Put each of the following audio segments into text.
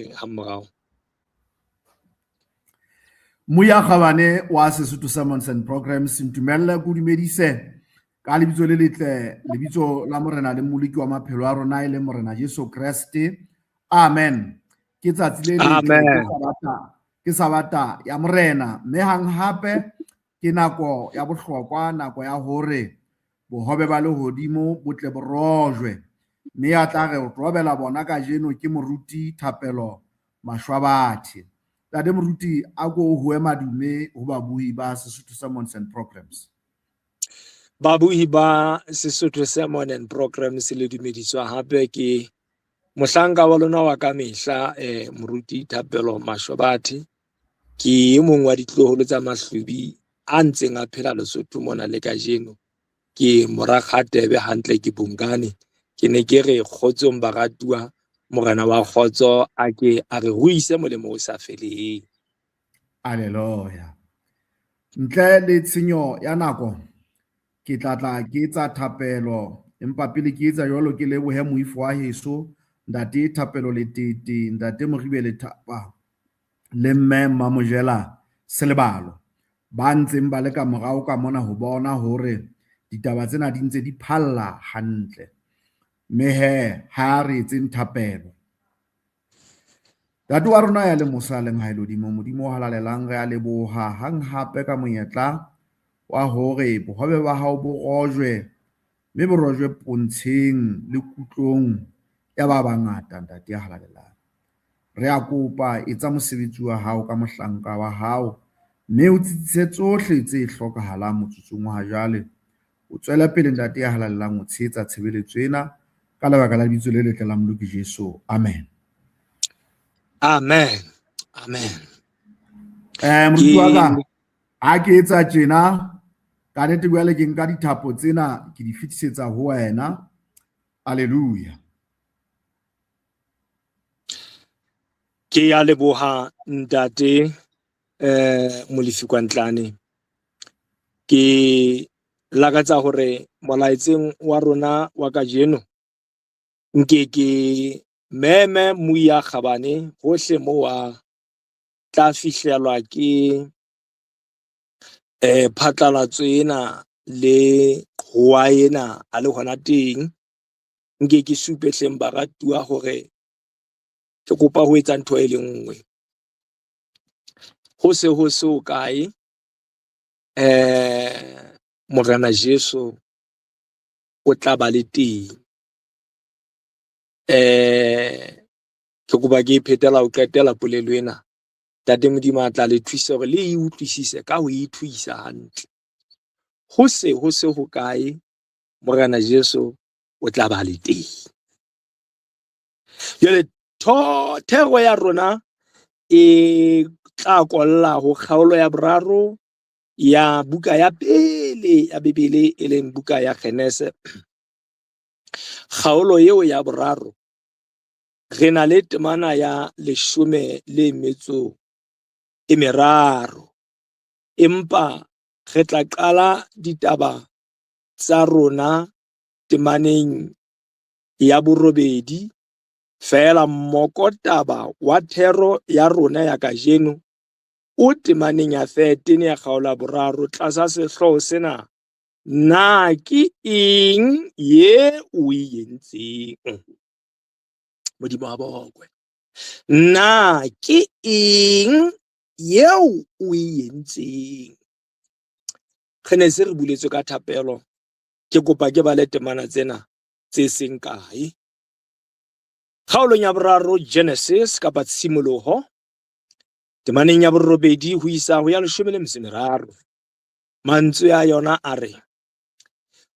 Hamorao. Moya Kgabane wa Sesotho Sermons and Programs, ntumelle ke o dumedise ka lebitso le letle, lebitso la Morena le Mmoloki wa maphelo a rona e leng Morena Jesu Kreste. Amen. Ke tsatsi le letle, Amen. Ke sabata ya Morena, mme hang hape ke nako ya bohlokwa, nako ya hore bohobe ba lehodimo bo tle bo rojwe, mme ya tla re robela bona kajeno ke Moruti Thapelo Mashwabathe. Ntate Moruti, a ko hoe madume ho babuhi ba Sesotho Sermons and Programs. Babuhi ba Sesotho Sermon and Programs, le dumediswa hape ke mohlanka wa lona wa ka mehla, Moruti Thapelo Mashwabathe. Ke e mong wa ditloholo tsa Mahlubi a ntseng a phela Lesotho mona le kajeno. Ke mora Kgatebe hantle, ke Bongane. Ke ne ke re kgotsong baratuwa, Morena wa kgotso a ke a re ruise molemo o sa feleng. Haleluya. Ntle le tshenyo ya nako, ke tla tla ke etsa thapelo, empa pele ke etsa jwalo ke lebohe moifo wa heso, Ntate Thapelo Letete, Ntate Moribe Lethapa le Mme Mmamojela Selebalo, ba ntseng ba le ka morao ka mona ho bona hore ditaba tsena di ntse di phalla hantle. Mme he, ha re etseng thapelo. Ntate wa rona ya le mosa leng hae lehodimo, Modimo o halalelang, re a leboha hang hape ka monyetla wa hore bohobe ba hao bo rojwe, mme bo rojwe pontsheng le kutlong ya ba bangata, Ntate ya halalelang. Re a kopa, etsa mosebetsi wa hao ka mohlanka wa hao, mme o tsitsise tsohle tse hlokahalang motsotsong wa ha jwale. O tswele pele, Ntate ya halalelang, o tshehetsa tshebeletso ena ka lebaka la lebitso le letle la Moloki Jesu. Amen. Amen. Amen. Moruti wa ka, ha ke etsa tjena, ka nnete jwale ke nka dithapo tsena ke di fetisetsa ho wena. Hallelujah. Ke ya leboha ntate Molefi Kwantlane. Ke lakatsa hore molaetseng wa rona wa kajeno nke ke meme Moya Kgabane hohle moo a tla fihlelwa ke phatlalatso ena le qhowa ena a le hona teng. Nke ke supe hleng baratuwa hore ke kopa ho etsa ntho e le nngwe. Ho se ho se hokae, Morena Jesu o tla ba le teng. Ke kopa ke phetela ho qetela polelo ena. Ntate Modimo a tla le thusa hore le e utlwisise ka ho e thuisa hantle. Ho se ho se hokae, Morena Jesu o tla ba le teng. Jwale thero ya rona e tla kolla ho kgaolo ya boraro ya buka ya pele ya Bibele, e leng buka ya Genese. Kgaolo eo ya boraro re na le temana ya leshome le metso e meraro, empa re tla qala ditaba tsa rona temaneng ya borobedi feela. Mmokotaba wa thero ya rona ya kajeno o temaneng ya 13 ya kgaolo ya boraro tlasa sehlooho sena: na ke eng ye o e entseng? Modimo a bokwe. Na ke eng yeo o e entseng? Re ne se re buletswe ka thapelo. Ke kopa ke bale temana tsena tse seng kae. Kgaolong ya boraro Genesis kapa tshimoloho, temaneng ya borobedi ho isa ho ya leshome le metso e meraro. Mantswe a yona a re: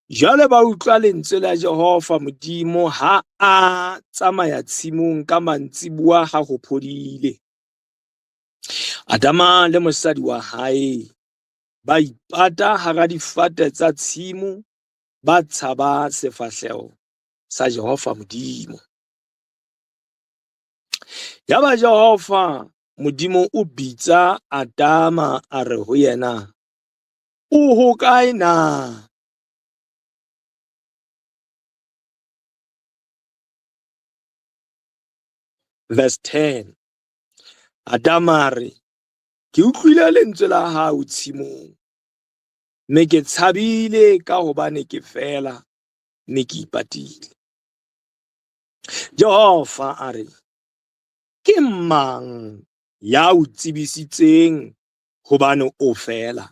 Jwale ba utlwa lentswe la Jehova Modimo ha a tsamaya tshimong ka mantsiboya ha ho phodile. Adama le mosadi wa hae ba ipata hara difate tsa tshimo, ba tshaba sefahleho sa Jehova Modimo. Yaba Jehova Modimo o bitsa Adama a re ho yena: O hokae na? Verse 10. Adama a re, Ke utlwile lentswe la hao tshimong, mme ke tshabile ka hobane ke feela, mme ke ipatile. Jehova a re, Ke mang ya o tsebisitseng hobane o feela?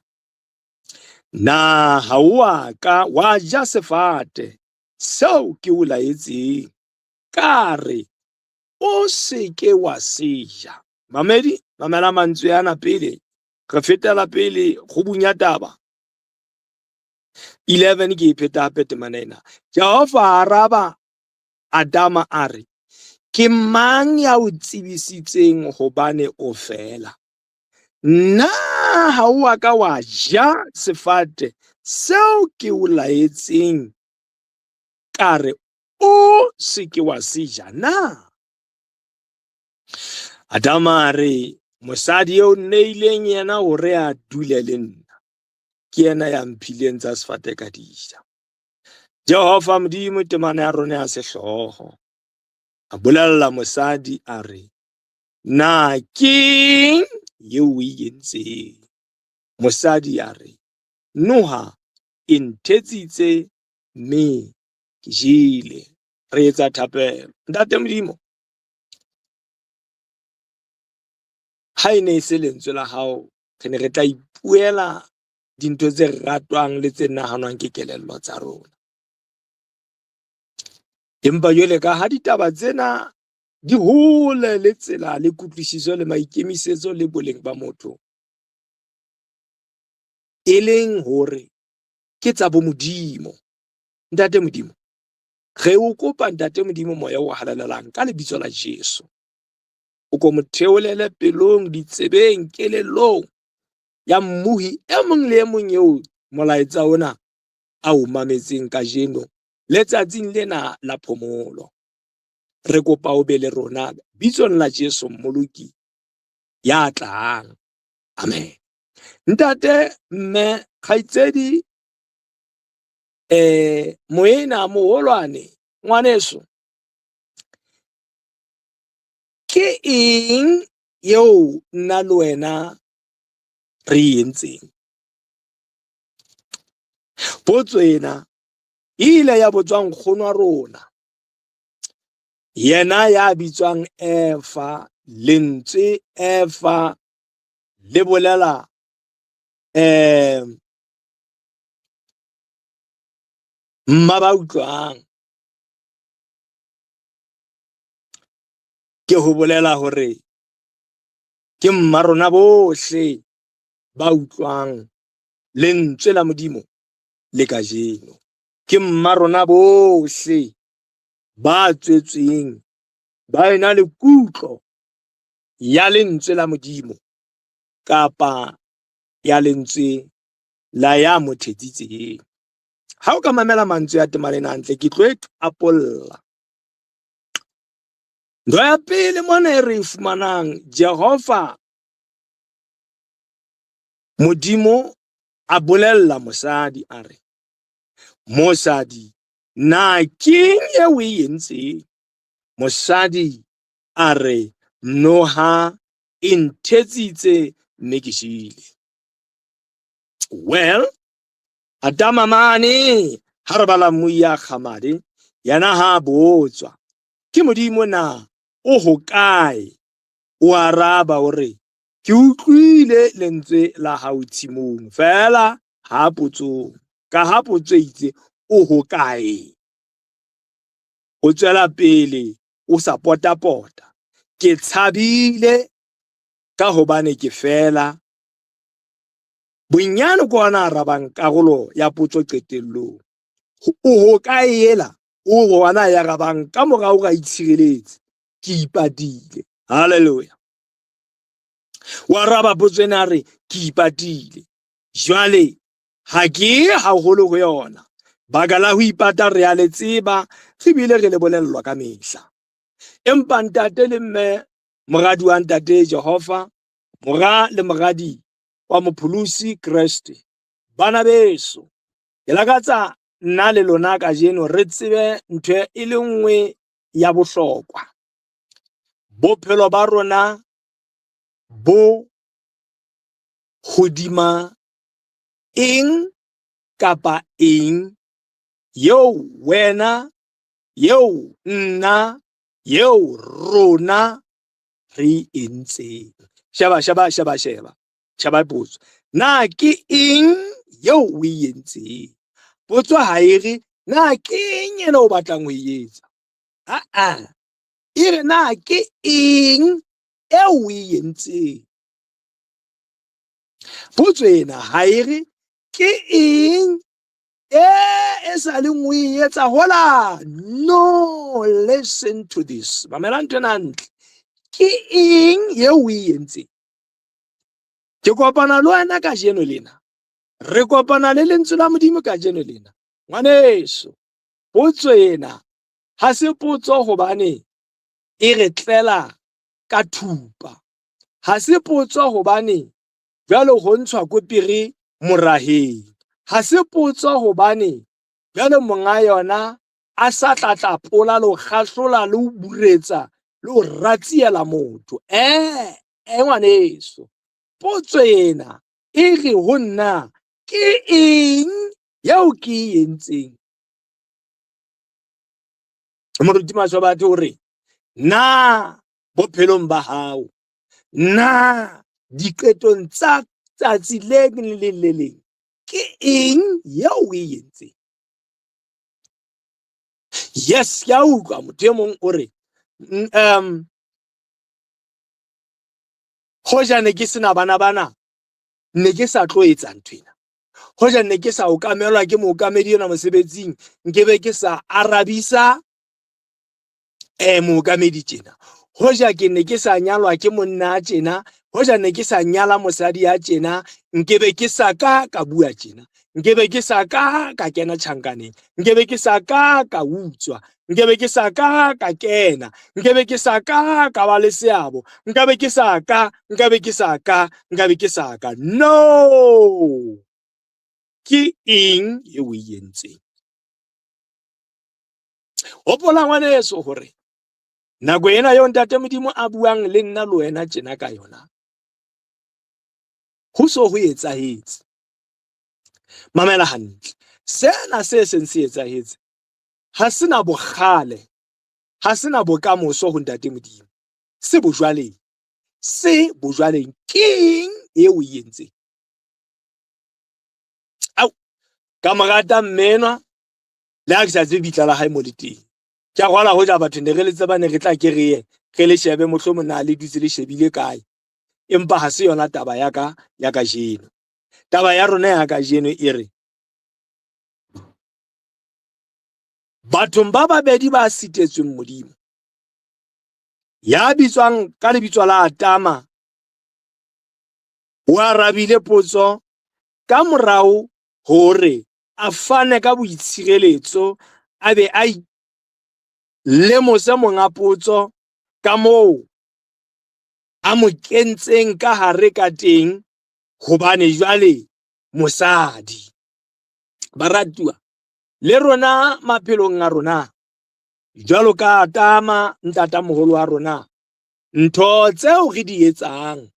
Na ha o a ka wa ja sefate seo ke o laetseng, ka re, o se ke wa se ja? Mamedi, mamela mantswe ana pele re fetela pele kgubung ya taba. 11 ke e pheta hape temana ena. Jehova a araba Adama a re, Ke mang ya o tsebisitseng hobane o feela? Na ha o a ka wa ja sefate seo ke o laetseng ka re o se ke wa se ja na? Adama a re, Mosadi eo nneileng yena hore a dule le nna, ke yena ya mphileng tsa sefate ka di ja. Jehova Modimo, temana ya rona ya sehlooho, a bolella mosadi a re, Na keng eo o e entseng? Mosadi a re, Noha e nthetsitse mme ke jele. Re etsa thapelo. Ntate Modimo, ha e ne e se lentswe la hao, re ne re tla ipuela dintho tse ratwang le tse nahanwang ke kelello tsa rona. Empa jwale ka ha ditaba tsena di hole le tsela le kutlwisiso le maikemisetso le boleng ba motho, e leng hore ke tsa bomodimo. Ntate Modimo, re o kopa Ntate Modimo moya o halalelang ka lebitso la Jesu. O ko mo theolele pelong, ditsebeng, kelellong ya mmohi e mong le e mong eo molaetsa ona a o mametseng kajeno letsatsing lena la phomolo. Re kopa o be le rona bitsong la Jesu Mmoloki ya tlang. Amen. Ntate, mme, kgaitsedi, moena, moholwane, ngwaneso, ke eng eo nna le wena re e entseng? Potso ena e ile ya botswa nkgono wa rona, yena ya bitswang Eva. Lentswe Eva le bolela mma ba utlwang, ke ho bolela hore ke mma rona bohle ba utlwang lentswe la Modimo le kajeno. Ke mma rona bohle ba tswetsweng ba ena le kutlo ya lentswe la Modimo kapa ya lentswe la ya mo thetsitseng. Ha o ka mamela mantswe a temana ena hantle, ke tlo e qapolla. Ntho ya pele mona e re e fumanang, Jehova Modimo a bolella mosadi a re, Mosadi, na keng eo o e entseng? Mosadi a re, Noha e nthetsitse mme ke jele. Well, Adama mane ha re bala Mmuya Kgamade, yena ha botswa ke Modimo na o hokae? O araba o re, Ke utlwile lentswe la hao tshimong, feela ha potsong, ka ha potso itse o hokae? O tswela pele o sa potapota, ke tshabile ka hobane ke feela. Bonyane ke ona arabang karolo ya potso qetellong. O hokae ela? O ona ya arabang ka morao ga itshireletse, ke ipatile. Hallelujah. Wa araba potso ena a re, ke ipatile. Jwale ha ke haholo ho yona. Baka la ho ipata re a le tseba, re bile re le bolellwa ka mehla. Empa ntate le mme, moradi wa ntate Jehova, mora le moradi wa mopholosi Kreste, bana beso, ke lakatsa nna le lona kajeno re tsebe ntho e le nngwe ya bohlokwa. Bophelo ba rona bo hodima eng kapa eng eo wena, eo nna, eo rona re e entseng. Sheba, sheba, sheba, sheba. Sheba potso. Na ke eng eo o e entseng? Potso ha e re na ke eng ena o batlang ho e etsa? Aa, e re na ke eng eo o e entseng? Potso ena ha e re ke eng e e sa leng o e etsa hola. No, listen to this. Mamela ntho ena hantle. Ke eng eo o e entseng? Ke kopana le wena kajeno lena. Re kopana le lentswe la Modimo kajeno lena. Ngwaneso, potso ena ha se potso hobane e re tlela ka thupa. Ha se potso hobane jwale ho ntshwa kopiri moraheng. Ha se potso hobane jwale monga yona a sa tla tla pola le ho kgahlola le ho buretsa le ho ratsiela motho. Eh, eh ngwaneso, potso ena e re ho nna ke eng eo ke e entseng? Moruti Maswabatho o re, na bophelong ba hao, na diqetong tsa tsatsi le leng le le leng, ke eng eo o e entseng? Yes, ke a utlwa motho e mong o re, hoja ne ke sena bana bana, ne ke sa tlo etsa nthwena. Hoja ne ke sa okamelwa ke mookamedi enwa mosebetsing, nkebe ke sa arabisa mookamedi tjena. Hoja ke ne ke sa nyalwa ke monna tjena, hoja ne ke sa nyala mosadi ya tjena, nkebe ke sa ka ka bua tjena, nkebe ke sa ka ka kena tjhankaneng, nkebe ke sa ka ka utswa, nkebe ke sa ka ka kena, nkebe ke sa ka ka ba le seabo, nkabe ke sa ka, nkabe ke sa ka, nkabe ke sa ka. No! Ke eng e o e entseng? Hopola ngwaneso hore nako ena eo Ntate Modimo a buang le nna le wena tjena ka yona, ho so ho etsahetse. Mamela hantle. Sena se seng se etsahetse ha se na bokgale, ha se na bokamoso ho Ntate Modimo. Se bojwaleng, se bojwaleng. Ke eng eo o e entseng? Au, ka mo rata mme enwa, le ha ke sa tsebe bitla la hae mo le teng. Ke a rwala hoja batho ne re le tseba ne re tla ke re ye re le shebe mohlomong na le dutse le shebile kae. Empa ha se yona taba ya ka ya kajeno. Taba ya rona ya kajeno e re bathong ba babedi ba sitetsweng Modimo, ya bitswang ka lebitso la Adama o arabile potso ka morao hore a fane ka boitshireletso a be a lemose monga potso ka moo a mo kentseng ka hare ka teng hobane jwale mosadi. Baratuwa, le rona maphelong a rona jwalo ka Adama ntatamoholo wa rona, ntho tseo re di etsang,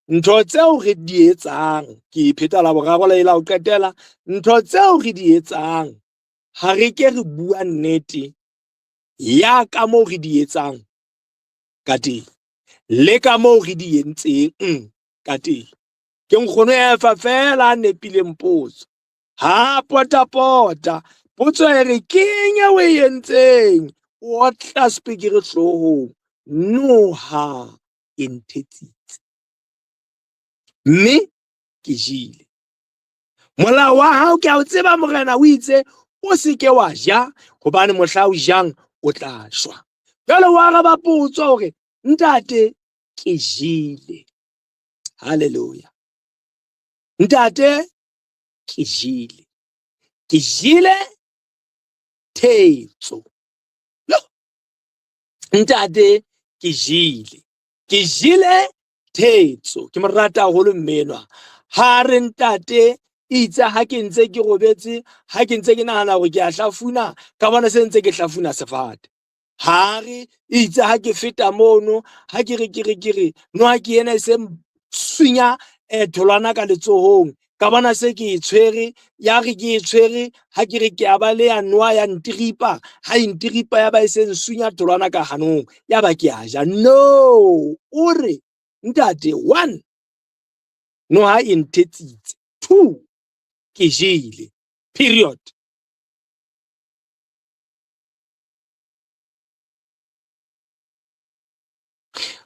ntho tseo re di etsang, ke pheta la boraro le la ho qetela, ntho tseo re di etsang, ha re ke re bua nnete ya ka moo re di etsang ka teng le ka moo re di entseng ka teng. Ke nkgono Efa feela a nepileng potso. Ha pota-pota, potso e re ke eng eo o e entseng? O otla sepikiri hloohong. Noha e nthetsitse mme ke jele. Molao wa hao ke a o tseba morena, o itse o se ke wa ja hobane mohla o jang o tla shwa. Jwale o araba potso hore ntate ke jele. Hallelujah. Ntate ke jele. Ke jele thetso. Ntate ke jele. Ke jele thetso. Ke mo rata haholo mme enwa. Ha re ntate itse ha ke ntse ke robetse, ha ke ntse ke nahana hore ke a hlafuna, ka bona se ntse ke hlafuna sefate. Ha re itse ha ke feta mono, ha ke re ke re ke re noha ke ena e se sunya tholwana ka letsohong, ka bona se ke e tshwere, ya re ke e tshwere, ha ke re ke a ba le ya noha ya ntiripa, ha e ntiripa ya ba e se nsunya tholwana ka hanong, ya ba ke a ja. No, o re ntate, one, noha e nthetsitse, two, ke jele, period.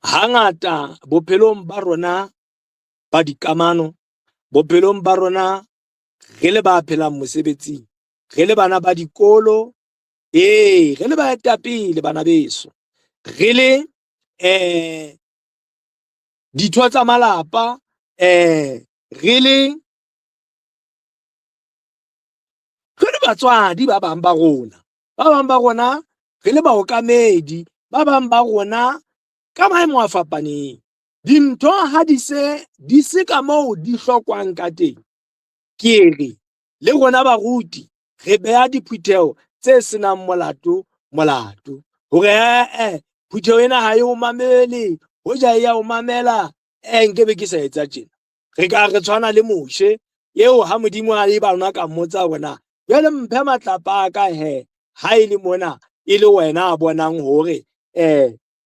Hangata bophelong ba rona ba dikamano, bophelong ba rona re le ba phelang mosebetsing, re le bana ba dikolo, ee, re le baetapele bana beso, re le ditho tsa malapa, re le batswadi ba bang ba rona, ba bang ba rona re le baokamedi, ba bang ba rona ka maemo a fapaneng. Dintho ha di se di se ka moo di hlokwang ka teng, ke re le rona baruti re beha diphutheho tse senang molato molato, hore phutheho ena ha e o mamele, hoja e ya o mamela, nkebe ke sa etsa tjena. Re ka re tshwana le Moshe eo ha Modimo a e ba lona ka mmotsa hore na jwale mphe matlapa a ka he, ha e le mona e le wena a bonang hore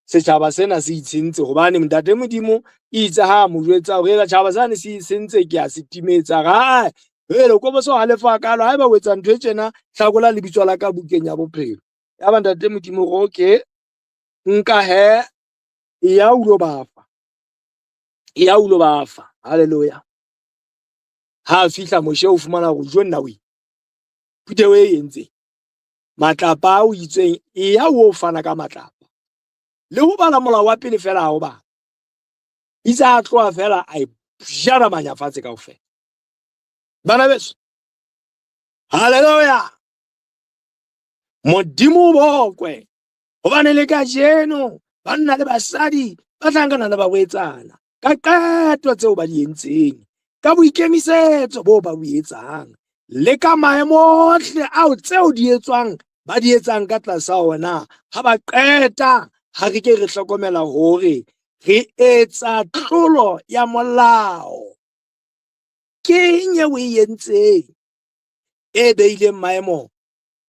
setjhaba sena se itshentse, hobane ntate Modimo itse ha mo jwetsa hore setjhaba sane se itshentse ke a se timetsa, ra hele ko boso halefa kalo, haeba o etsa ntho e tjena hlakola lebitso la ka bukeng ya bophelo. Ya ba ntate Modimo re okay, nka he ya ulo bafa, ya ulo bafa. Hallelujah. Ha fihla Moshe o fumana hore jo nna we phutheho e entseng matlapa a o itsweng e ya o fana ka matlapa le ho bala molao wa pele fela ha o bala, itse a tloha fela a e jara manyafatshe kaofela. Bana beso, hallelujah, Modimo o bokwe, hobane le kajeno banna le basadi ba hlankana le barwetsana ka qeto tseo ba di entseng, ka boikemisetso bo ba bo etsang, le ka maemo ohle ao tseo di etswang ba di etsang ka tlasa ona. Ha ba qeta, ha re ke re hlokomela hore re etsa tlolo ya molao. Ke eng eo e entseng e beileng maemo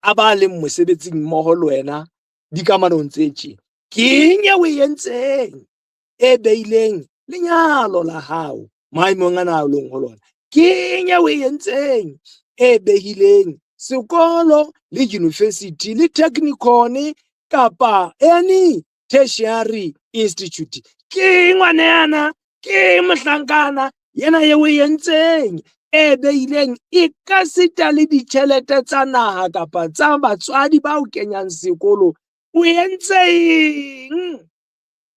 a ba leng mosebetsing mmoho le wena dikamanong tse tje? Ke eng eo e entseng e beileng lenyalo la hao maemong ana a leng ho lona? Ke eng eo e entseng e behileng sekolo le university le technikon kapa any tertiary institute? Ke ngwanana, ke mohlankana yena eo e entseng e beileng e ka sita le ditjhelete tsa naha kapa tsa batswadi ba o kenyang sekolo? O entse eng?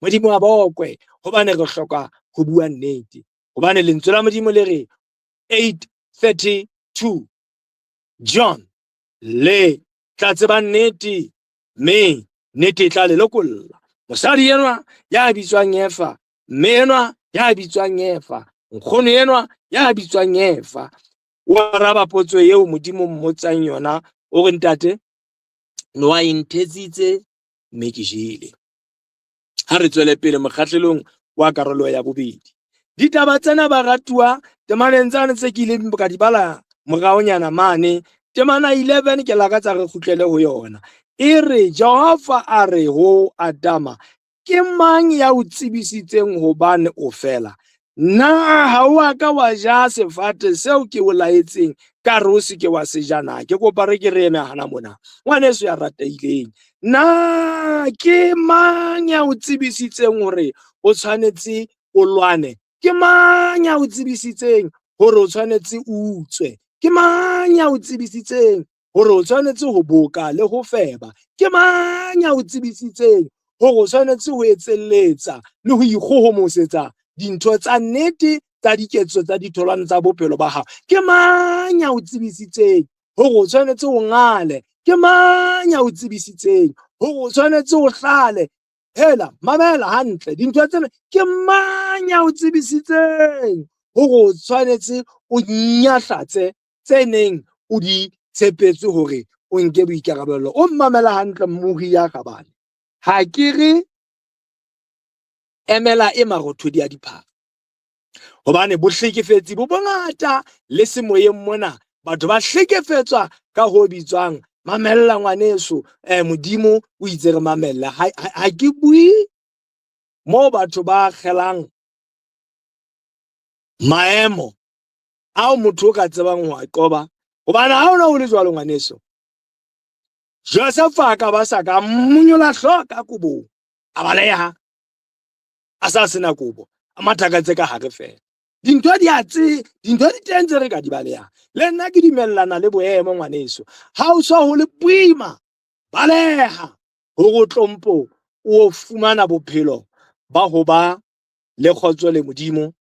Modimo a bokwe, hobane re hloka ho bua nnete, hobane lentswe la Modimo le re 8:32 John, le tla tseba nnete mme nnete e tla le lokolla. Mosadi enwa ya bitswang Eva, mme enwa ya bitswang Eva, nkgono enwa ya bitswang Eva, o araba potso eo Modimo mmotsang yona, o re ntate, noha e nthetsitse mme ke jele. Ha re tswele pele mokgahlelong wa karolo ya bobedi. Ditaba tsena baratuwa temaneng tsane tse ke ileng ka di bala moraonyana mane, temana 11 ke lakatsa re kgutlele ho yona. E re Jehova a re ho Adama, ke mang ya o tsebisitseng hobane o fela? Na ha o a ka wa ja sefate seo ke o laetseng ka re o se ke wa se ja na? Ke kopa re ke re eme hana mona, ngwaneso ya ratehileng. Na ke mang ya o tsebisitseng hore o tshwanetse o lwane? Ke mang ya o tsebisitseng hore o tshwanetse o utswe? Ke mang ya o tsebisitseng hore o tshwanetse ho boka le ho feba? Ke mang ya o tsebisitseng hore o tshwanetse ho etselletsa le ho ikgohomosetsa dintho tsa nnete tsa diketso tsa ditholwana tsa bophelo ba hao? Ke mang ya o tsebisitseng hore o tshwanetse o ngale? Ke mang ya o tsebisitseng hore o tshwanetse o hlale? Hela, mamela hantle dintho tsena. Ke mang ya o tsebisitseng hore o tshwanetse o nyahlatse tse neng o di tshepetse hore o nke boikarabelo? O mmamela hantle mmohi ya kgabane. Ha ke re emela e marothodi a diphaka, hobane bohlekefetsi bo bongata le semoyeng mona. Batho ba hlekefetswa ka ho bitswang mamella ngwaneso, Modimo o itse re mamella. Ha ke bue moo batho ba akgelang maemo ao motho o ka tsebang ho a qoba, hobane ha ona ho le jwalo ngwaneso, Josefa a ka ba sa ka monyola hlooho ka kobong, a baleha a sa sena kobo, a mathakatse ka hare fela. Dintho di a tse, dintho di teng tse re ka di balehang. Le nna ke dumellana le boemo ngwaneso. Ha o so ho le boima, baleha hore o tlompo o fumana bophelo ba ho ba le kgotso le Modimo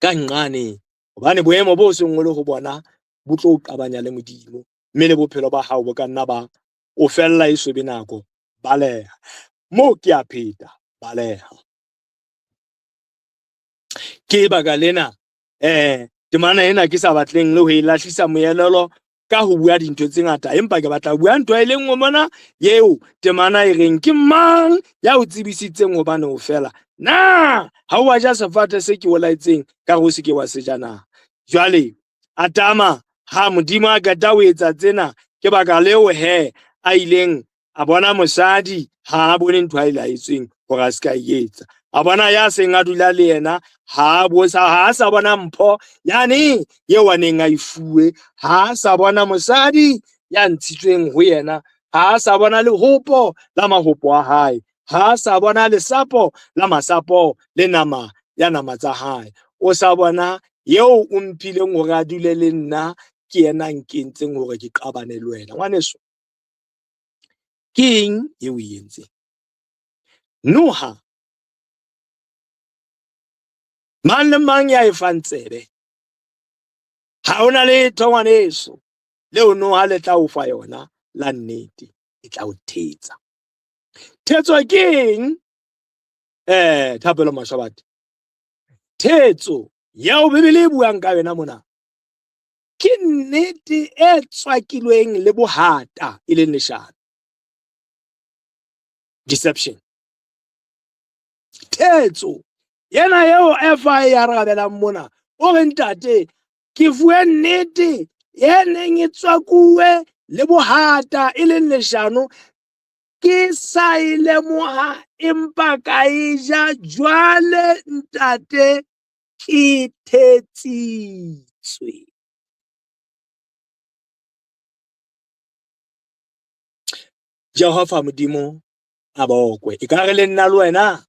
ka nqane, hobane boemo bo seng o le ho bona bo tlo o qabanya le Modimo, mme le bophelo ba hao bo ka nna ba o fella e so be nako. Baleha. Moo ke a pheta, baleha. Ke baka lena temana ena ke sa batleng le ho e lahlisa moelelo ka ho bua dintho tse ngata, empa ke batla ho bua ntho e le nngwe mona eo temana e reng ke mang ya o tsebisitseng hobane o fela na ha o wa ja sefate se ke o laetseng ka ho se ke wa se ja na? Jwale Adama ha Modimo a qeta ho etsa tsena, ke baka leo he a ileng a bona mosadi ha a bone ntho a e laetsweng hore a se ka e etsa. A bona ya seng a dula le yena, ha a sa bona mpho yane eo a neng a e fuwe, ha a sa bona mosadi ya ntshitsweng ho yena, ha a sa bona lehopo la mahopo a hae, ha a sa bona lesapo la masapo le nama ya nama tsa hae. O sa bona eo o mphileng hore a dule le nna, ke yena a nkentseng hore ke qabane le wena. Ngwaneso, ke eng eo o e entseng? Noha, mang le mang ya e fang tsebe, ha hona letho ngwaneso leo noha le tla o fa yona la nnete, e tla o thetsa. Thetso ke eng? Thapelo Mashabati. Thetso yeo Bibele e buang ka yona mona ke nnete e tswakilweng le bohata, e leng leshano, deception. Thetso yena eo Eva e arabelang mona, o re ntate ke fuwe nnete e neng e tswakuwe le bohata, e leng leshano, ke sa e lemoha empa ka e ja. Jwale ntate ke thetsitswe. Jehova Modimo a bokwe. Ekare le nna le wena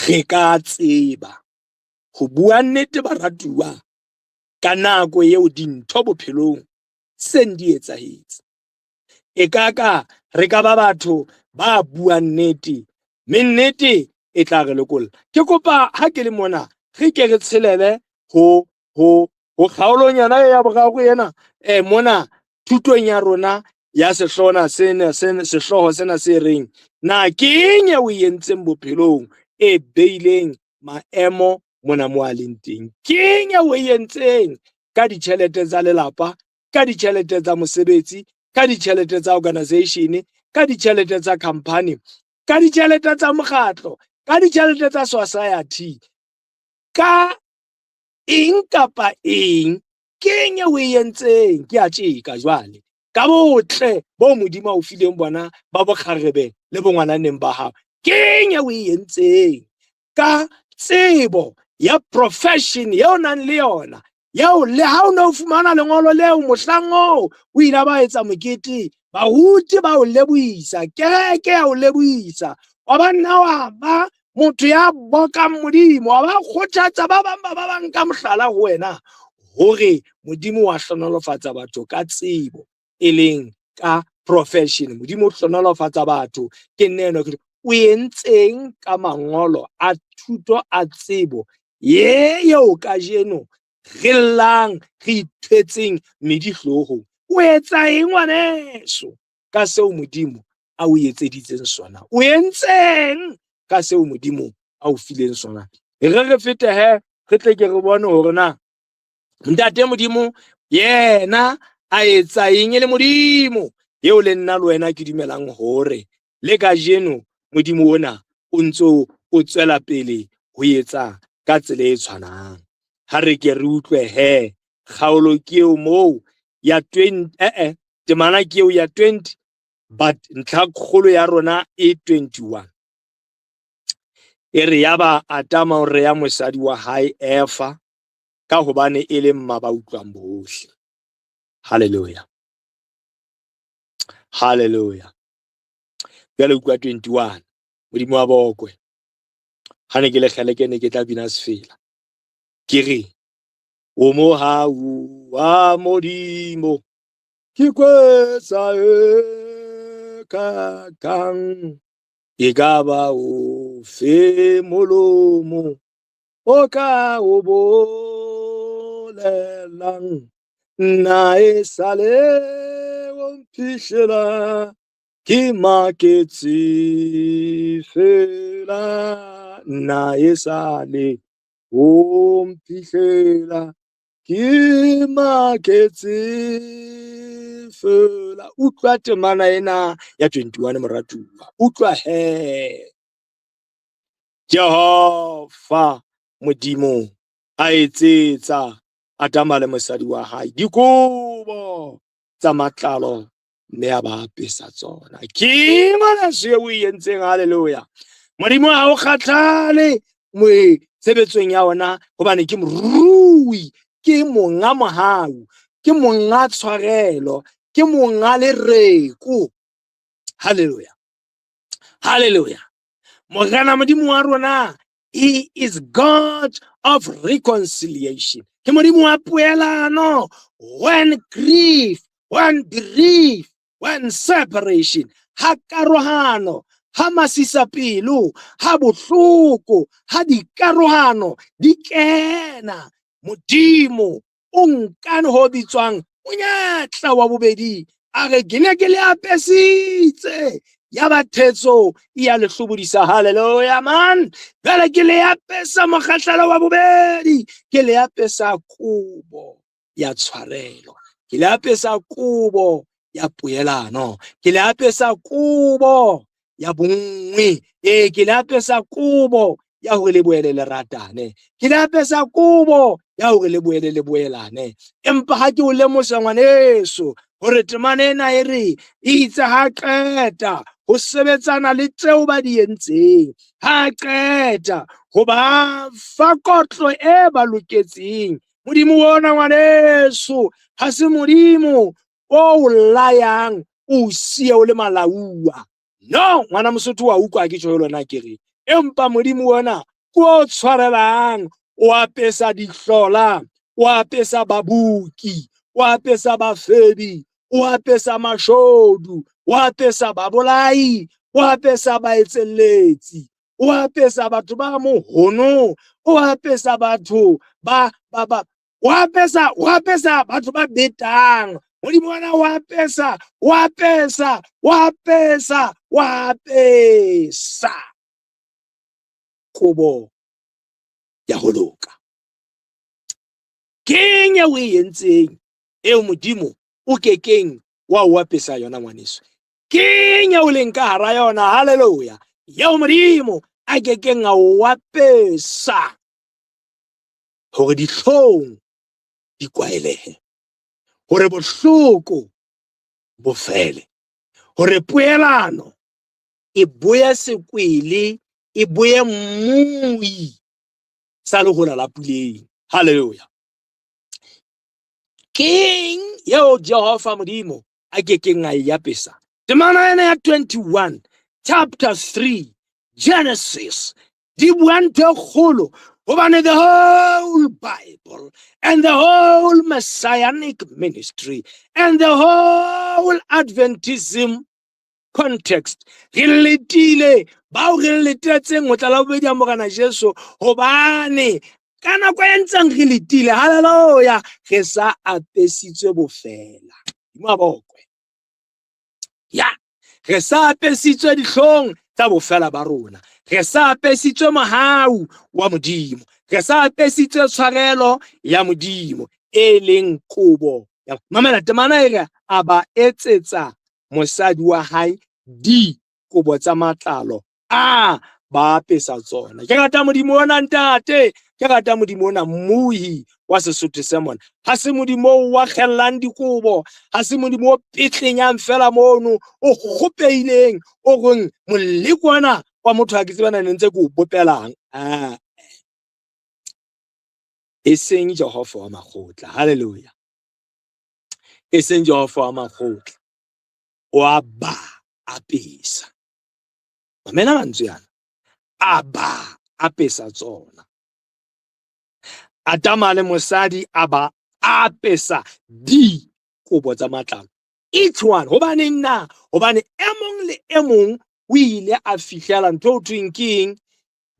re ka tseba ho bua nnete baratuwa ka nako eo dintho bophelong seng di etsahetse. E ka ka re ka ba batho ba buang nnete, mme nnete e tla re lokolla. Ke kopa ha ke le mona re ke re tshelele ho ho ho kgaolong yona ya boraro ena, mona thutong ya rona ya sehlooho sena, sehlooho sena se reng na ke eng eo o e entseng bophelong e beileng maemo mona mo a leng teng? Ke eng eo o e entseng ka ditjhelete tsa lelapa, ka ditjhelete tsa mosebetsi, ka ditjhelete tsa organization, ka ditjhelete tsa company, ka ditjhelete tsa mokgatlo, ka ditjhelete tsa society, ka eng kapa eng? Ke eng eo o e entseng? Ke a tjeka jwale ka botle bo Modimo a o fileng bona ba bokgarebe le bongwananeng ba hao. Ke eng eo o e entseng ka tsebo ya profession eo nang le yona, eo le ha o ne o fumana lengolo leo mohlang oo o ile ba etsa mokete, baruti ba o lebohisa, kereke ya o lebohisa, wa ba nna wa ba motho ya bokang Modimo, wa ba kgothatsa ba bang ba ba bang ka mohlala ho wena hore Modimo wa hlohonolofatsa batho ka tsebo, e leng ka profession. Modimo o hlohonolofatsa batho ke neno. Ke o entseng ka mangolo a thuto a tsebo ye eo kajeno re llang re ithwetseng medi hloohong? O etsa eng ngwaneso ka seo Modimo a o etseditseng sona? O entseng ka seo Modimo a o fileng sona? E re re fete he, re tle ke re bone hore na ntate Modimo yena a etsa eng e le Modimo eo le nna le wena ke dumelang hore Le kajeno Modimo ona o ntso o tswela pele ho etsa ka tsela e tshwanang. Ha re ke re utlwe he, kgaolo ke eo moo ya 20, temana ke eo ya 20, but ntlha kgolo ya rona e 21. E re yaba Adama o reya mosadi wa hae Eva ka hobane e le mma ba utlwang bohle. Hallelujah. Hallelujah. Jwale utlwa 21. Modimo wa bokwe. Ha ne ke le kgeleke ne ke tla bina sefela. Ke re o mohau wa Modimo ke kwetsa e kakang e ka ba ofe molomo o ka o bolelang nna e sale o mphihlela ke maketse fela nna e sale o mphihlela ke maketse fela. Utlwa temana ena ya 21 moratuwa, utlwa he. Jehova Modimo a etsetsa Adama le mosadi wa hae dikobo tsa matlalo mme a ba apesa tsona. Ke ngwaneso eo o e entseng, haleluya. Modimo ha o kgatlhale tshebetsong ya ona hobane ke morui, ke monga mohau, ke monga tshwarelo, ke monga lereko. Haleluya, haleluya. Morena Modimo wa rona, he is God of reconciliation. Ke Modimo wa poelano. When grief, when bereave, when separation, ha karohano, ha masisapelo, ha bohloko, ha dikarohano di kena, Modimo o nkane ho bitswang monyetla wa bobedi, a re ke ne ke le apesitse, ya ba thetso e ya le hlobodisa. Haleluya man. Jwale ke le apesa mokgahlelo wa bobedi, ke le apesa kobo ya tshwarelo, ke le apesa kobo ya poelano, ke le apesa kobo ya bonngwe, ee ke le apesa kobo ya hore le boele le ratane, ke le apesa kobo ya hore le boele le boelane. Empa ha ke o lemosa ngwaneso hore temana ena e re itse ha qeta ho sebetsana le tseo ba di entseng, ha qeta ho ba fa kotlo e ba loketseng, Modimo ona ngwaneso ha se Modimo o layang o siya o le malauwa. No, ngwana Mosotho wa utlwa ke tjho lona ke re, empa Modimo ona ke o tshwarelang, o apesa dihlola, o apesa babuki, o apesa bafebi, o apesa mashodu, o apesa babolai, o apesa baetselletsi, o apesa batho ba mohono, o apesa batho ba ba ba o apesa, o apesa batho ba betang. Modimo ona o apesa, o apesa, o apesa, o apesa kobo ya ho loka. Keng eo e entseng eo Modimo o kekeng wa o apesa yona ngwaneso? Keng eo leng ka hara yona? Haleluya. Eo Modimo a kekeng a o apesa hore dihlong di kwaelehe, hore bohloko bo fele, hore poelano e boye sekwele, e boye mmui sa lehola la puleng. Haleluya. Keng eo Jehova Modimo a kekeng a e apesa? Temana ena ya 21 chapter 3 Genesis di bua ntho e kgolo, hobane the whole Bible and the whole messianic ministry and the whole Adventism context, re letile bao re letetseng ho tla la bobedi ya Morena Jesu, hobane ka nako e ntseng re letile, haleluya, re sa apesitswe bofela. Modimo a bokwe. Ya, re sa apesitswe dihlong tsa bofela ba rona, re sa apesitswe mohau wa Modimo, re sa apesitswe tshwarelo ya Modimo e leng kobo. Mamela temana e re a ba etsetsa mosadi wa hae dikobo. dikobo tsa matlalo, a ba apesa tsona. Ke rata Modimo ona, ntate, ke rata Modimo ona, mmuhi wa Sesotho se mona. Ha se Modimo o wa kgellang dikobo, ha se Modimo o petlenyang fela mono, o kgopeileng, o reng moleko ona wa motho ha ke tsebe na ne ntse ke o bopelang. Ah. E seng Jehova wa makgotla. Hallelujah. E seng Jehova wa makgotla. O a ba apesa. Mamela mantswe ana. A ba apesa tsona. Adama le mosadi a ba apesa dikobo tsa matlalo. Each one. Hobaneng na? Hobane e mong le e mong o ile a fihlela ntho eo thweng ke eng?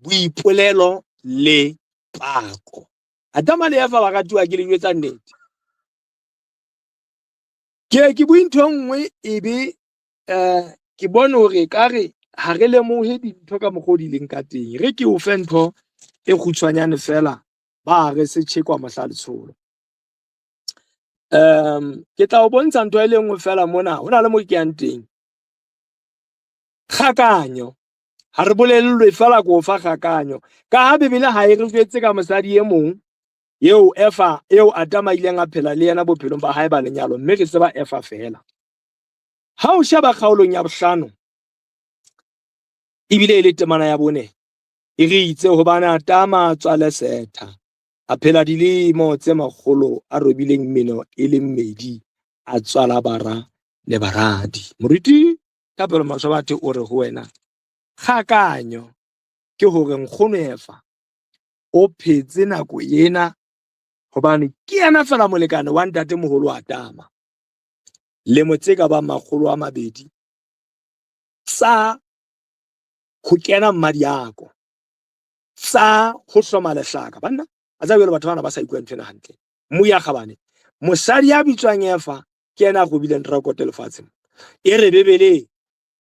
Boipolelo le pako. Adama le Eva ba ratuwa ke le jwetsa nnete. Ke ke bue ntho e nngwe ebe ke bone hore ekare ha re lemohe dintho ka mokgwa o di leng ka teng. Re ke o fe ntho e kgutshwanyane fela ba re se tjhekwa mohla letsholo. Ke tla o bontsha ntho e le nngwe fela mona, ho na le mo ke yang teng. Kgakanyo. Ha re bolellwe fela ko fa kgakanyo. Ka ha Bibele ha e re jwetse ka mosadi e mong eo Eva eo Adama ileng a phela le yena bophelong ba hae ba lenyalo, mme re tseba Eva fela. Ha o sheba kgaolong ya bohlano ebile e le temana ya bone, e re itse hobane Adama a tswale Setha, a phela dilemo tse makgolo a robileng meno e le mmedi, a tswala bara le baradi. Moruti Thapelo Maswabathe o re ho wena, kgakanyo ke hore nkgono Eva o phetse nako ena hobane ke yena fela molekane wa ntatemoholo Adama. Lemo tse ka bang 200 tsa ho kena mmadiako, tsa ho hloma lehlaka. Banna, a tseba jwale batho bana ba sa ikutlwa ntho ena hantle. Mmuya kgabane, mosadi ya bitswang Eva ke yena a robileng record lefatsheng. E re Bibele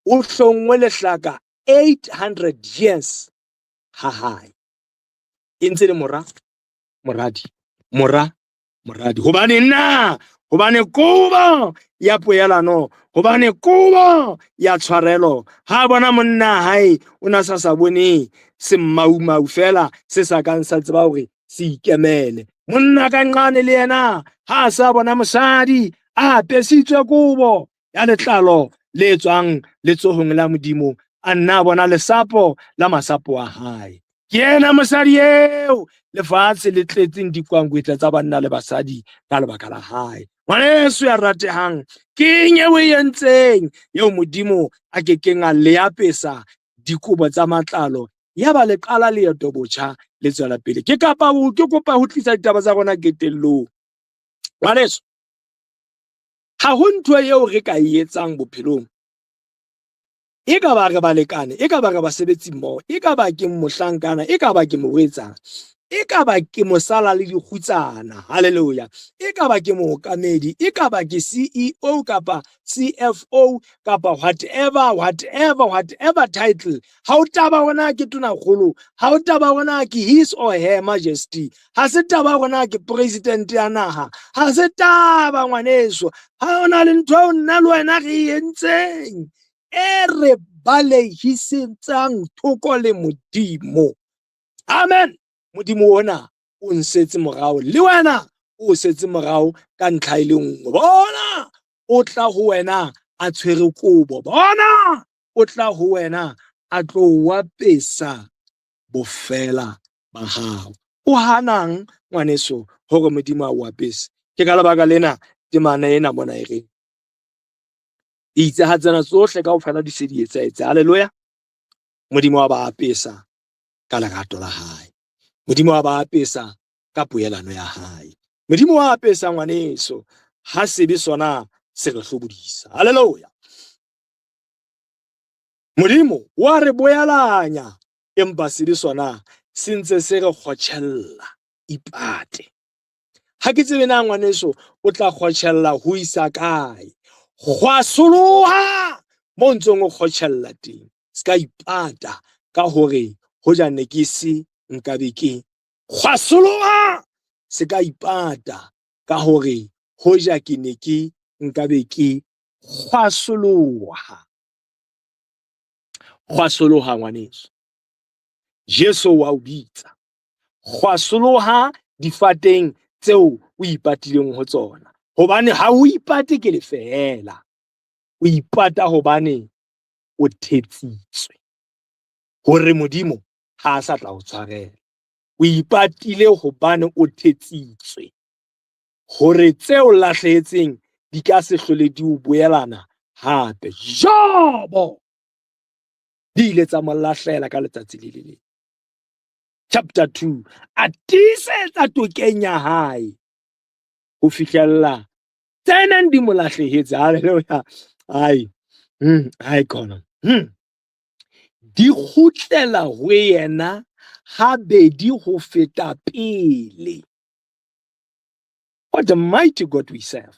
o hlonngwe lehlaka 800 years ha hae. E ntse le mora, moradi, mora, moradi. Hobane na? Hobane kobo ya poelano, hobane kobo ya tshwarelo. Ha bona monna hae o na sa sa bone semmaumau fela se sa kang sa tseba hore se ikemele. Monna ka nqane le yena ha a sa bona mosadi a apesitswe kobo ya letlalo le tswang letsohong la Modimo, a nna a bona lesapo la masapo a hae. Ke yena mosadi eo lefatshe le tletseng dikwangwetla tsa banna le basadi ka lebaka la hae. Ngwaneso ya ratehang, ke eng eo e entseng eo Modimo a kekeng a le apesa dikobo tsa matlalo yaba le qala leeto botjha le tswela pele? Ke kapa ke kopa ho tlisa ditaba tsa rona qetellong. Ngwaneso, ha ho ntho eo re ka e etsang bophelong. E ka ba re balekane, e ka ba re basebetsi mmoho, e ka ba ke mohlankana, e ka ba ke morwetsana, e ka ba ke mosala le dikgutsana, hallelujah, e ka ba ke mookamedi, e ka ba ke CEO kapa CFO kapa whatever, whatever, whatever title. Ha o taba hore na ke tonakgolo, ha o taba hore na ke His or Her Majesty, ha se taba hore na ke president ya naha, ha se taba ngwaneso. Ha o na le ntho eo nna le wena re e entseng e re balehisetsang thoko le Modimo. Amen. Modimo ona o nsetse morao le wena o setse morao ka ntlha e le nngwe. Bona o tla ho wena a tshwere kobo. Bona o tla ho wena a tlo wapesa bofela ba hao. O hanang ngwaneso hore Modimo a o apese? Ke ka lebaka lena temana ena mona e reng itse ha tsena tsohle kaofela di se di etsahetse. Haleluya. Modimo wa ba apesa ka lerato la hae. Modimo wa ba apesa ka poelano ya hae. Modimo wa apesa ngwaneso ha sebe sona se re hlobodisa. Haleluya. Modimo wa re boelanya empa sebe sona se ntse se re kgotjhella. Ipate. Ha ke tsebe na ngwaneso o tla kgotjhella ho isa kae. Kgwasoloha mo ntseng o kgotjhella teng. Se ka ipata ka hore hoja ne ke se nkabe ke kgwasoloha. Se ka ipata ka hore hoja ke ne ke nkabe ke kgwasoloha. Kgwasoloha ngwaneso. Jesu wa o bitsa. Kgwasoloha difateng tseo o ipatileng ho tsona. Hobane ha o ipate ke lefeela. O ipata hobane o thetsitswe hore Modimo ha a sa tla o tshwarela. O ipatile hobane o thetsitswe hore tse o lahlehetseng di ka se hlole di o boelana hape. Jobo di ile tsa mo lahlela ka letsatsi le le leng. Chapter 2 a tiisetsa tokeng ya hae ho fihlella tse neng di mo lahlehetse. Haleluya. Ai. Ai khona. Di kgutlela ho yena habedi ho feta pele. What a mighty God we serve.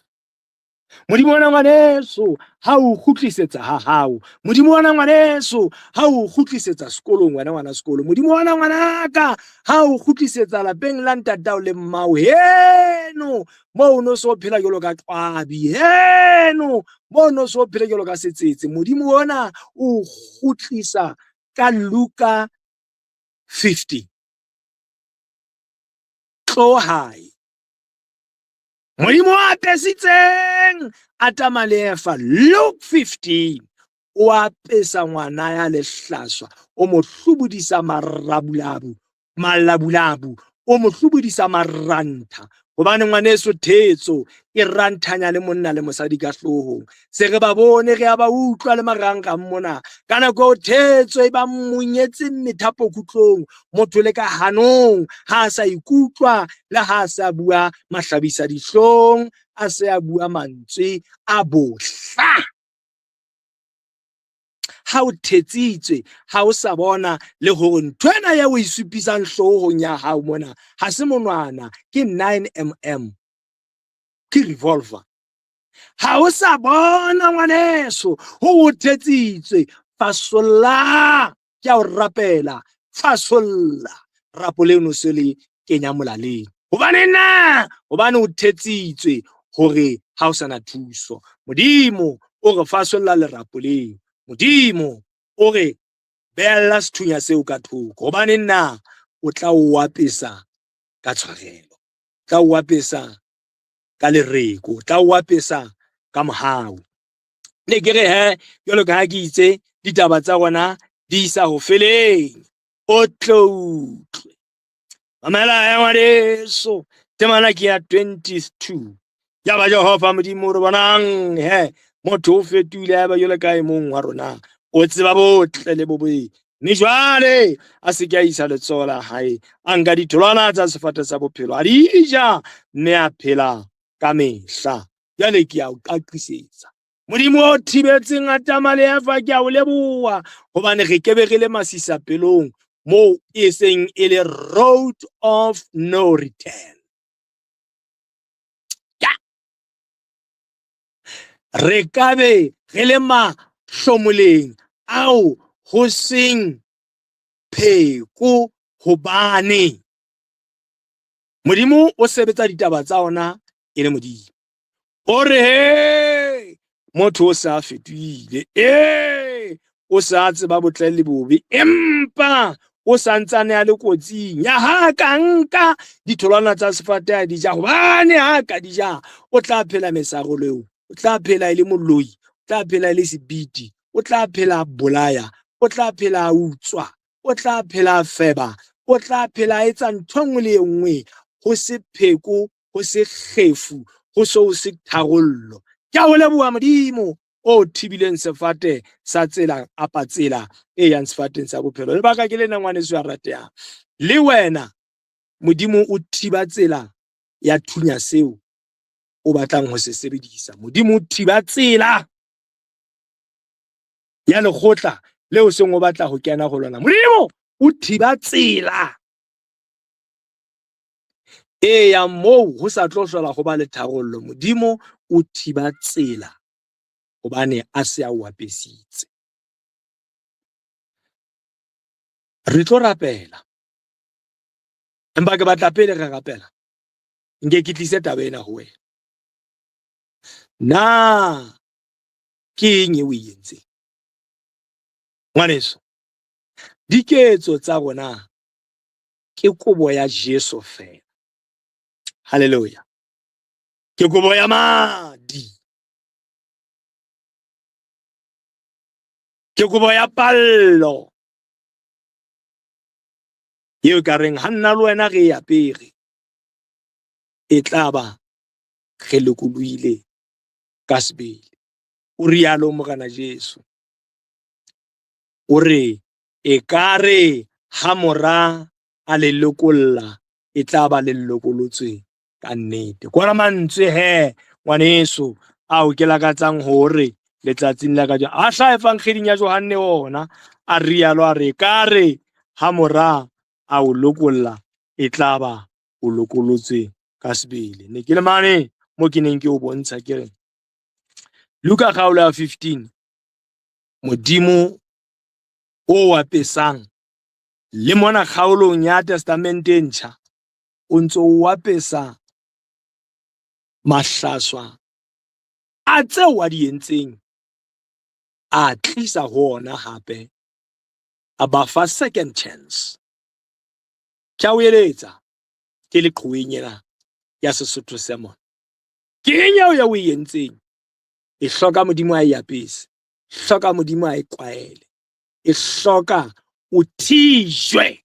Modimo ona ngwaneso ha o kgutlisetsa ha hao. Modimo ona ngwaneso ha o kgutlisetsa sekolong wena ngwana sekolo. Modimo ona ngwanaka ha o kgutlisetsa lapeng la ntatao le mmao heno moo o no so phela jwalo ka qwabi heno moo o no so phela jwalo ka setsetse. Modimo ona o kgutlisa ka Luka 50. Tlo hae. Modimo o apesitseng Adama le Eva, Luke 15, o apesa ngwana ya lehlaswa, o mo hlobodisa marabulabu, malabulabu, o mo hlobodisa marantha. Hobane ngwaneso thetso e ranthanya le monna le mosadi ka hloohong. Se re ba bone, re a ba utlwa le marangrang mona. Ka nako eo thetso e ba monyetseng methapo kutlong, motho le ka hanong ha a sa ikutlwa le ha a sa bua mahlabisa dihlong, a se a bua mantswe a bohla. Ha o thetsitswe, ha o sa bona le hore ntho ena ya o e supisang hloohong ya hao mona ha se monwana, ke 9 mm, ke revolver. Ha o sa bona ngwaneso ho o thetsitswe, fasolla, ke a o rapela, fasolla rapo leno se le kenya molaleng. Hobane na? Hobane o thetsitswe hore ha o sana thuso. Modimo o re fasolla lerapo leo. Modimo o re behella sethunya seo ka thoko. Hobane na? O tla o apesa ka tshwarelo. O tla o apesa ka lereko. O tla o apesa ka mohau. Ne ke re he, jwalo ka ha ke itse ditaba tsa rona di isa ho feleng. O tlo utlwe. Mamela ya ngwaneso, temana ke ya 22. Ya ba Jehova Modimo re bonang he motho o fetohile ya ba jwalo ka e mong wa rona. O tseba botle le bobe. Mme jwale a se ke a isa letsoho la hae, a nka ditholwana tsa sefate sa bophelo, a di ja, mme a phela ka mehla. Jwale ke a o qaqisetsa. Modimo o thibetseng Adama le Eva, ke a o leboha hobane re kebe re le masisa pelong moo e seng e le road of no return. Ya. Re ka be re le mahlomoleng ao ho seng pheko hobane Modimo o sebetsa ditaba tsa ona e le Modimo. O re he motho o se a fetohile, ee o se a tseba botle le bobe, empa o sa ntsane a le kotsing ya ha ka nka ditholwana tsa sefate a di ja, hobane ha ka di ja o tla phela mesaroleo, o tla phela e le moloi, o tla phela e le sebiti, o tla phela a bolaya, o tla phela a utswa, o tla phela a feba, o tla phela a etsa ntho e nngwe le e nngwe, ho se pheko, ho se kgefu, ho so ho se tharollo. Ke a o leboha Modimo o thibileng sefate sa tsela apa tsela e yang sefateng sa bophelo. Lebaka ke lena ngwaneso ya ratehang. Le wena Modimo o thiba tsela ya thunya seo o batlang ho se sebedisa. Modimo o thiba tsela ya lekgotla leo seng o batla ho kena ho lona. Modimo o thiba tsela e yang moo ho sa tlo hlola ho ba le tharollo. Modimo o thiba tsela hobane a se a o apesitse. Re tlo rapela, empa ke batla pele re rapela nke ke tlise taba ena ho wena. Na ke eng e o e entseng ngwaneso? Diketso tsa rona ke kobo ya Jesu feela. Haleluya. Ke kobo ya madi. Ke kobo ya pallo. Eo ka reng ha nna le wena re e apere, e tla ba re lokolohile ka sebele. O rialo Morena Jesu. O re ekare ha mora a le lokolla, e tla ba le lokolotswe ka nnete. Ke ona mantswe he ngwaneso ao ke lakatsang hore letsatsing la kajeno a hlaha evangeling ya Johanne ona a rialo a re ekare ha mora a o lokolla, e tla ba o lokolotswe ka sebele. Ne ke le mane mo ke neng ke o bontsha ke re Luka kgaolo ya 15, Modimo o apesang le mona kgaolong ya Testamente e ntjha o ntso o apesa mahlaswa a tseo a di entseng, a tlisa ho ona hape, a ba fa second chance. Ke a o eletsa ke le qhoweng ena ya Sesotho Sermon. Ke eng eo ya o e entseng? E hloka Modimo a e apese, hloka Modimo a e kwaele, e hloka o thijwe.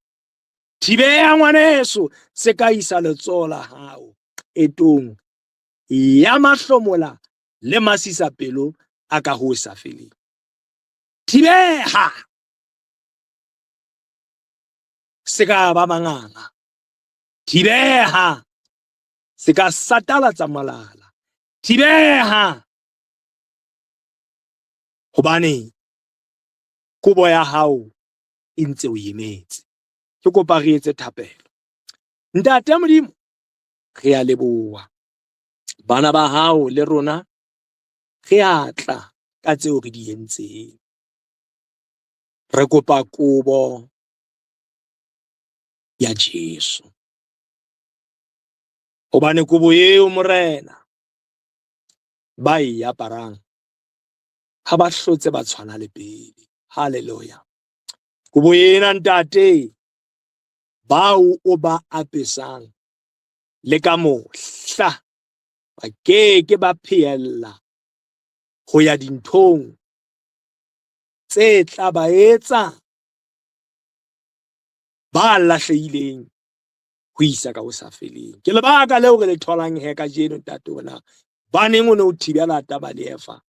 Thibeha ngwaneso, se ka isa letsoho la hao qetong ya mahlomola le masisapelo a ka ho sa feleng. Thibeha, se ka ba manganga. Thibeha, se ka satalatsa molala. Thibeha, hobane kobo ya hao e ntse o emetse. Ke kopa re etse thapelo. Ntate Modimo, re a leboha. Bana ba hao le rona re a tla ka tseo re di entseng. Re kopa kobo ya Jesu. Hobane kobo eo Morena ba e aparang ha ba hlotse ba tshwana le pele. Haleluya. Kobo ena ntate bao o ba apesang le ka mohla ba ke ke ba phehella ho ya dinthong tse tla ba etsa ba lahlehileng ho isa ka ho sa feleng. Ke lebaka leo re le tholang he kajeno ntate ona baneng o ne o thibela Adama le Eva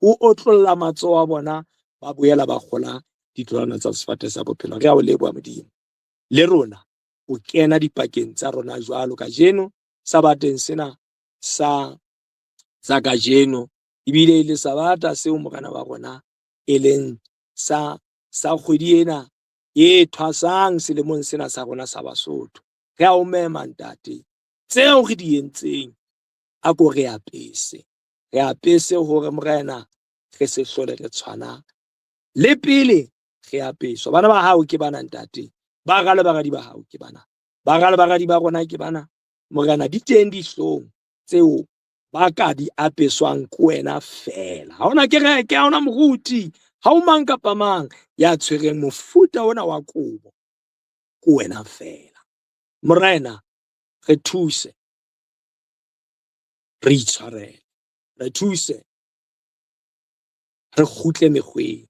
o otlolla matsoho a bona ba boela ba kgola ditholwana tsa sefate sa bophelo. Re a o leboha Modimo. Le rona o kena dipakeng tsa rona jwalo kajeno sabateng sena sa sa kajeno ebile e le sabata seo Morena wa rona e leng sa sa kgwedi ena e thwasang selemong sena sa rona sa Basotho. Re a o mema ntate, tseo re di entseng a ko re apese, re apese hore Morena re se hlole re tshwana le pele re apeswa. Bana ba hao ke bana ntate, bara le baradi ba hao ke bana, bara le baradi ba rona ke bana. Morena di teng dihlong tseo ba ka di apeswang ke wena feela. Ha hona kereke, ha hona moruti, ha ho mang kapa mang ya tshwereng mofuta ona wa kobo, ke wena feela. Morena re thuse, re itshwarele, re thuse, re kgutle mekgweng,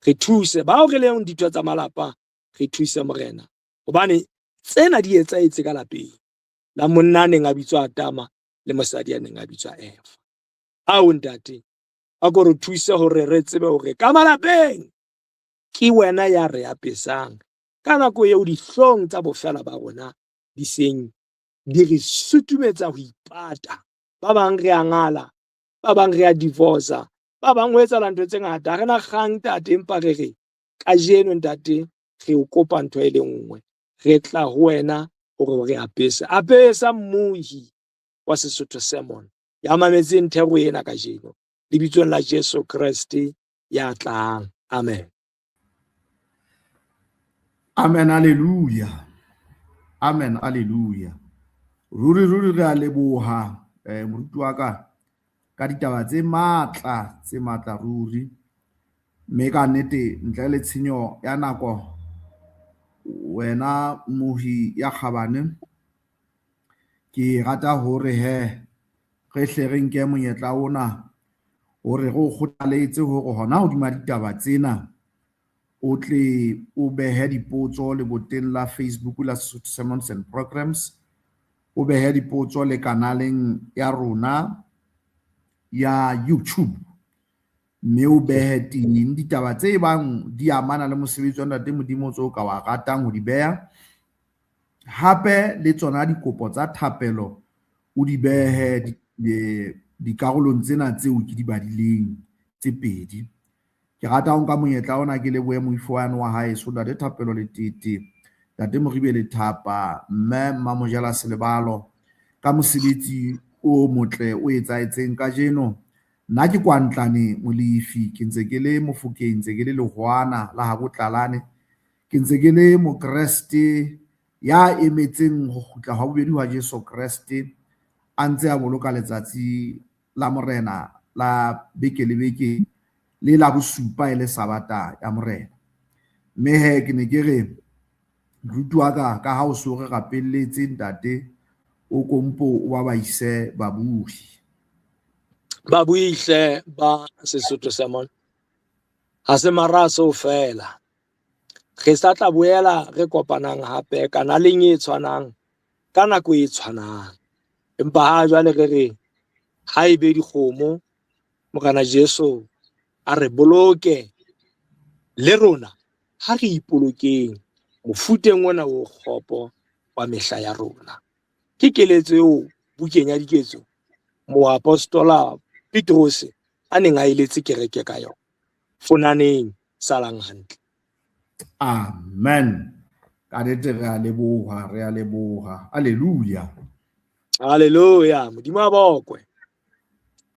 re thuse bao re leng ditho tsa malapa, re thuse Morena, hobane tsena di etsahetse ka lapeng la monna a neng a bitswa Adama le mosadi a neng a bitswa Eva. Ao ntate, a ko re thuse hore re tsebe hore ka malapeng ke wena ya re apesang ka nako eo dihlong tsa bofela ba rona di seng di re sutumetsa ho ipata. Ba bang re a ngala, ba bang re a divorce, ba bang ho etsahala ntho tse ngata. Ha re na kgang ntate, empa re re kajeno ntate re o kopa ntho e le nngwe, re tla ho wena hore re apese. Apesa mmohi wa Sesotho Sermon ya mametseng thero ena kajeno, lebitsong la Jesu Kreste ya tlang. Amen. Amen, haleluya. Amen, haleluya. Ruri ruri re a leboha moruti wa ka ka ditaba tse matla, tse matla ruri. Mme ka nnete ntle le tshenyo ya nako Wena mohi ya kgabane, ke rata hore he re hle re nke monyetla ona hore re o kgothaletse hore hona hodima ditaba tsena o tle o behe dipotso leboteng la Facebook la Sesotho Sermons and Programs, o behe dipotso le kanaleng ya rona ya YouTube, mme o behe teng ditaba tse bang di amana le mosebetsi wa Ntate Modimo tseo ka wa ratang ho di beha. Hape le tsona dikopo tsa thapelo o di behe dikarolong tsena tseo ke di badileng tse pedi. Ke rata ho nka monyetla ona ke lebohe moifo wane wa haeso Ntate Thapelo Letete, Ntate Moribe Lethapa, Mme Mmamojela Selebalo ka mosebetsi o motle o etsahetseng kajeno. Nna ke Kwantlane Molefi, ke ntse ke le Mofokeng, ntse ke le lehwana la habo Tlalane, ke ntse ke le Mokreste ya emetseng ho kgutla hwa bobedi hwa Jesu Kreste, a ntse a boloka letsatsi la Morena la beke le beke le la bosupa e le Sabata ya Morena. Mme he ke ne ke re moruti wa ka, ka ha o so re rapelletse ntate, o kompo o ba baise babuhi. Babuihle ba Sesotho Sermon, ha se maraso feela. Re sa tla boela re kopanang hape kanaleng e tshwanang ka nako e tshwanang. Empa ha jwale re re ha ebe dikgomo, Morena Jesu a re boloke le rona, ha re ipolokeng mofuteng ona o kgopo wa mehla ya rona. Ke keletso eo bukeng ya Diketso moapostola Petrose a neng a eletse kereke ka yona. Fonaneng, salang hantle. Amen. Ka nnete re a leboha, re a leboha. Hallelujah. Hallelujah. Modimo a bokwe.